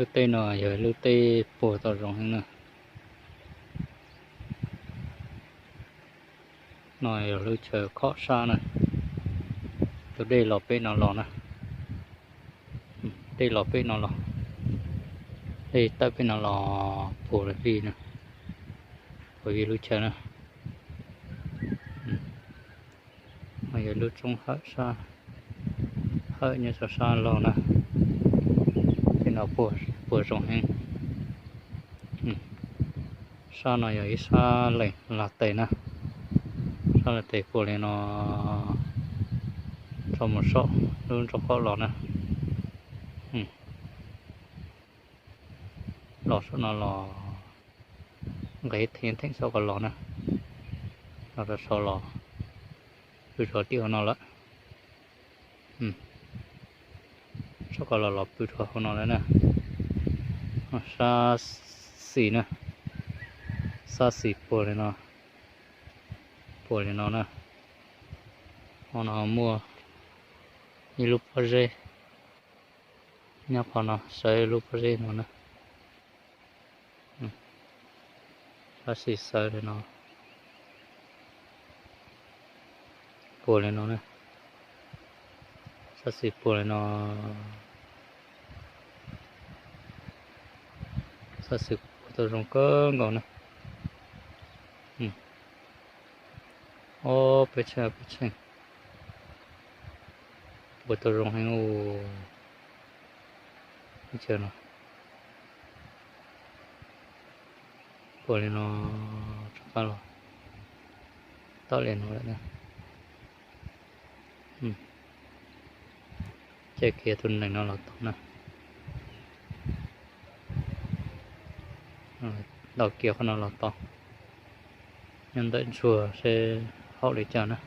Lub teb no yog lub teb puag tau zoo heev na. No yog lub chaw khom sab na. Tus dej los pem no los na. Dej los pem no los, dej tawm pem no los puag vij na, puag vij lub chaw na. No yog lub roob hawm sab, hawm nyob rau sab laug na. Tej no puag zoo heev. Sab no yog ib sab leem laj tes na. Sab laj tes puag li no rau mus saum lub nroog qaum los na. Los saum no los nqes theem theem saum ko los na. Los rau saud los pw rau tim hauv no lawm. Saum ko los los pw rau hauv no lawm na. Sab xis na, sab xis puag li no, puag li no na. Hauv no muaj ib lub pob zeb, nyob qhov no sawv lub pob zeb no na. Sab xis xawv li no, puag li no na. Sab xis puag li no, sab xis puag tau zoo kawg nkaus na. Ob peb tseej, peb tseej, puag tau zoo heev ub. Chaw no puag li no rov qab los tau li no lawm na. Caij kiag tus nees no los tau na. Ntaus kiag qhov no los tau. Nyob ntawm ntsuag seb haum li cas na.